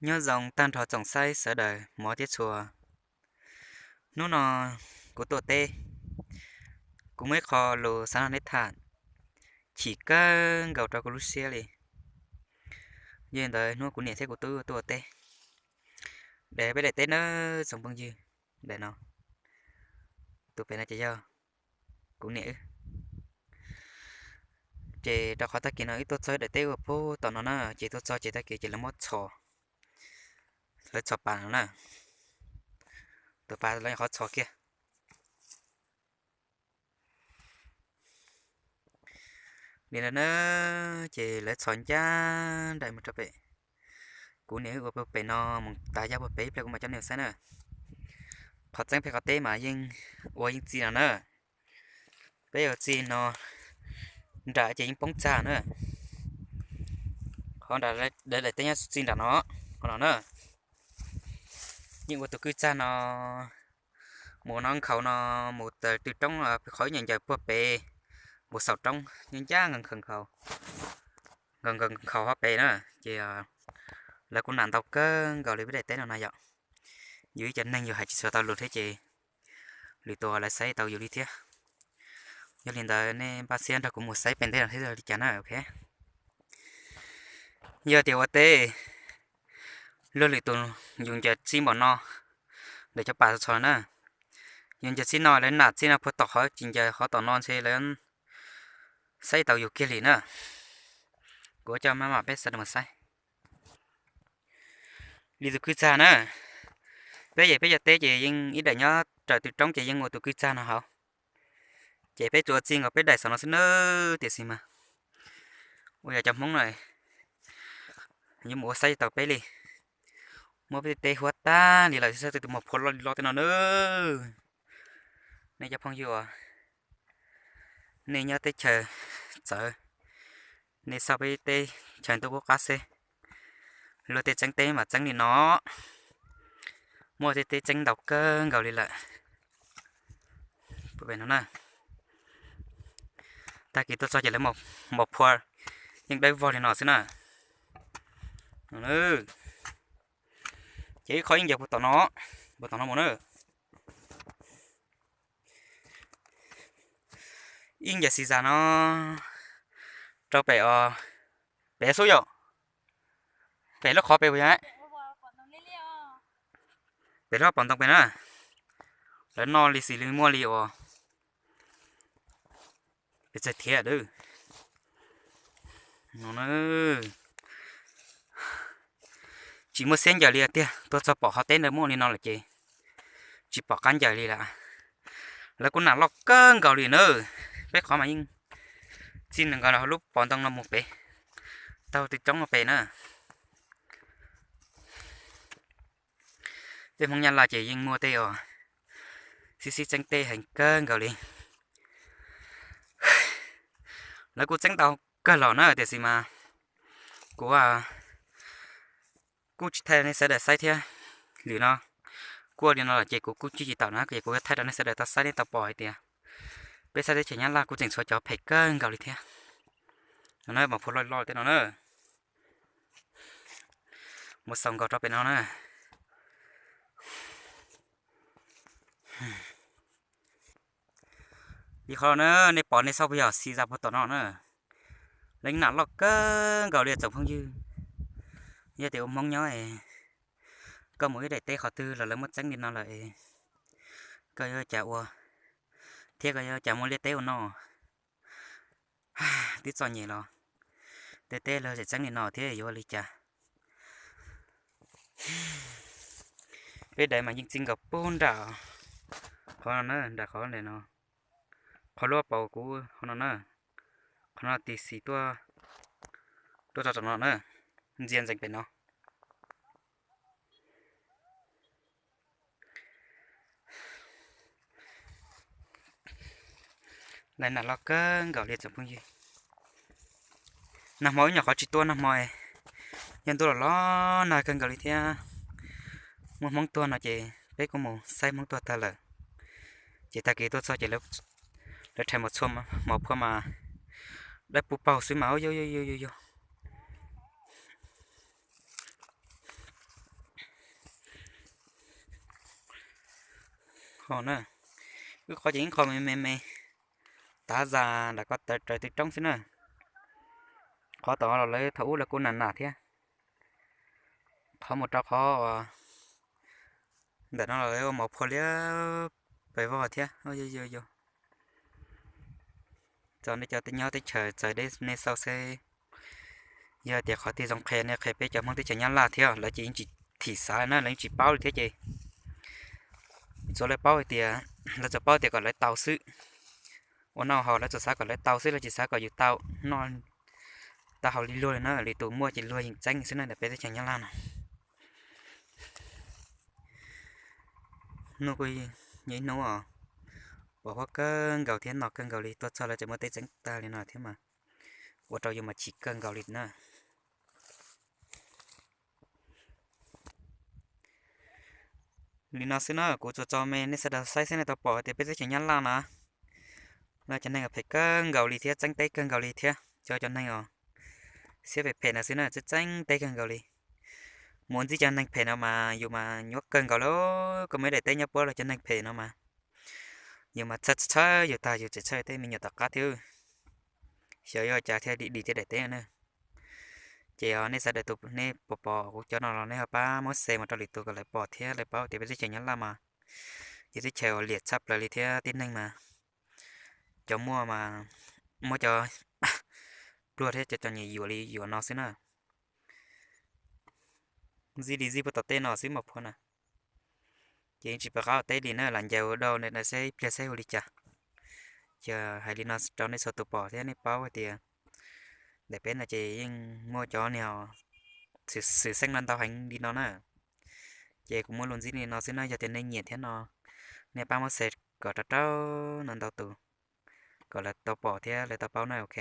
Nyob zoo tag nrho tsoom saib sawv daws hmov thiab txhua. Hnub no kuv tuaj teb, kuv muaj ib qho lus xav nrog nej tham chim kawg nkaus rau kuv lub siab li. Yog li ntawd hnub kuv niam thiab kuv tub tuaj ua teb, daim peb daim teb nawb tsoom phooj ywg. Daim no, tus pem no ces yog kuv niam wb. Ces rau qhov tag kis no wb tuaj txog daim teb uas puag tom no na, ces tuaj txog ces tag kis ces lawv muab txhos, lawv txhos pas no na, tus pas lawv nyuam qhuav txhos kiag. Li ntawd na, ces lawv txhos ncaj nraim mus rau pem. Kuv niam wb ua puag pem no mus tas yaj puag pem ib pliag kuv mam coj nej saib na. Qhov txeeb pem qhov teb mas yeej ua yeej txij no na. Peb ua txij no nram ces yeej poob txag na. Qhov nram daim teb nyob txij nram no, qhov no na, yeej ua tus kwj txag no mus no nkhaus no, mus taws tw roob qhov ib nyuag ncaws puag pem, mus xaus roob nyob ncaj nkaus nkhaus, nkhaus ho pem na. Ces lawv kuj nam ntau kawg nkaus li peb daim teb no na yom. Yus ib co neeg yus hais tsis tshua tau lus thiab ces lwm tus lawv saib tau yus li thiab. Yog li ntawd nej npaj siab nrog kuv mus saib pem ntej no thiab li cas na, ok. Yog tias ua teb, luag lwm tus yus ncaws txij npaum no, ntawm cov pas txhos na, yus ncaws txij no lawv nam txij no puag tom qhov tsis ncaws qhov tom no ntshe lawv saib tau yus kiag li na. Kuv coj maj mam peb sawv daws mus saib. Li tus kwj txag na, peb yam peb cov teb ces yeej ib daim nyob raws tw roob ces yeej ua tus kwj txag no hauv. Ces peb tsuas ua txij nkaus peb daim xav no xwb nawb, tiam sis mas ua yog cov Hmoob na, yuav mus ua saib tsis tau peb li. Muab peb teb huab tag li lawm, saib tej tus mos phua loj li loj tej no na. Nej cov phooj ywg uas nej nyob teb chaws txawv, nej xauj peb teb chaws ntuj qub qab xwb, luag tej txeeb teb mas txeeb li no, muaj tej teb txeeb ntau kawg nkaus li lawm. Pem no na, tag kis tuaj txog ces lawv mos phua yeej dawb vog li no xwb na. Ces ib qho ib ncaws puag tom no, puag tom no mus na. Ib ncaws xis zas no rau pem os, pem xub yom, pem lub qhov pem puas yog, pem lub pom ntoo pem na. Lawv noj li xis li muaj li uas pes tsawg thiab. Tsis muaj siab ncaws li tiag, tuaj txog pom qhov teb ntawd muaj li no lawm ces tsis pom qab ncaws li lawm. Lawv kuj nam loj kawg nkaus li na. Peb qhov mas yeej txij nkaus lub pom ntoo no mus pem, taug tej roob no pem na. Tej Hmoob Nyab Laj ces yeej muaj tej uas sib sib txeeb teb heev kawg nkaus li. Lawv kuj txeeb ntau kawg los na, tiam sis mas kuv kuj tsis thaij nej sawv daws saib thiab. Lwm no kuj li no lawm ces kuv kuj cig tsis taus na, ces kuv yuav thaij rau nej sawv daws tau saib, nej tau pom hais tias peb sab teb chaws Nyab Laj kuj tseem tshuav cov phem kawg nkaus li thiab. No na, mos phua loj loj tej no na, mus xaus nkaus rau pem no na. Li qhov na, nej pom nej xauj puas yog xis zas puag tom no na. Lawv nam loj kawg nkaus li tsoom phooj ywg. Yog tias ua Hmoob nyob es koj mus ib daim teb qhov twg los lawv muab txeeb li no lawm es koj yuav cas ua, thiab koj yuav cas muaj liaj teb ua noj? Twb txom nyem los tej teb luag tseem txeeb li no thiab yuav ua li cas? Peb daim mas yeej txij nkaus puag nram qhov no na, nram qhov ntawm no, qhov lub paus kuv qhov no na, qhov no tis xis tuaj, tuaj rau tom no na, ntxias ntxeev pem no. Lawv nam loj kawg nkaus li tsoom phooj ywg. Nag hmo ib nyuag qhov tsis tuaj, nag hmo yog ntuj los los nag kawg nkaus li thiab. Muaj Hmoob tuag no ces peb kuj mus saib Hmoob tuag tag lawm, ces tag kis tuaj txog ces lawv rhais mos phua mas dawb paug xwb mas yog yog yog yog. Qhov na, wb qhov ces yeej qhov me me me, tav zas nram ko raws tw roob xwb na. Qhov tom los lawv thaum ub lawv kuj nam nam thiab. Qhov mus rau qhov ntawm no los lawv ua mov phua liab pes vog thiab. Txog nej cov nyob teb chaws txawv deb nej xauj seb, yog tias qhov twg zoo qhia nej qhia peb cov Hmoob teb chaws Nyab Laj thiab, lawv ces yeej tsis thim xav na, lawv yeej tsis paub li thiab ces tsuas lawv paub hais tias, lawv tsuas paub tias kom lawv tau xwb. Ua noj haus lawv tsuas xav kom lawv tau xwb, lawv tsis xav kom yus tau noj tau haus li luag li na, lwm tus muaj ces luag yeej txeeb xwb na ntawm peb teb chaws Nyab Laj no. Hnub kuj yog ib hnub os, pom huab kawg nkaus thiab no kawg nkaus li, tuaj txog lawv tseem muaj teb txeeb tag li no thiab mas, ua rau yus mas chim kawg nkaus li na. Li no xwb na, kuv tsuas tso me nej sawv daws saib xwb nej tau pom tias peb teb chaws Nyab Laj no, lawv cov neeg phem kawg nkaus li thiab txeeb teb kawg nkaus li thiab, cov cov neeg os, siab phem phem no xwb na, txeeb txeeb teb kawg nkaus li. Mus ua ntxib cov neeg phem no mas yus mas nyuaj kawg nkaus li. Koj muaj ib daim teb nyob puab lawv cov neeg phem no mas yus mas txhawj txhawj yus tag yus tseem txhawj tej me nyuam tom qab thiab. Xyov yuav ua cas thiaj dim dim thiab daim teb na. Ces nej sawv daws tus nej pom pom kuv cov no los nej ho pab muab share mus rau lwm tus kom lawv pom thiab lawv paub tias peb teb chaws Nyab Laj mas yog teb chaws uas liam tshaj plaws li thiab tib neeg mas cov muaj mas muab cov pluag thiab cov txom nyem yuam li yuam no xwb na. Zij li zij puag tom tej no xwb mas phua na. Ces yeej tsis pom qab ua teb li na, lam ncaws ua dau ntawm no seb ib pliag saib ua li cas. Ces hais li no rau nej txhua tus pom thiab nej paub hais tias ntawm peb no ces yeej muaj cov niag xwm xeeb no ntau heev li no na. Ces kuv muaj lus ntxib li no xwb na, yog tias nej nyiam thiab no, nej pab muab share kom rau rau no ntau tus, kom lawv tau pom thiab lawv tau paub na, ok.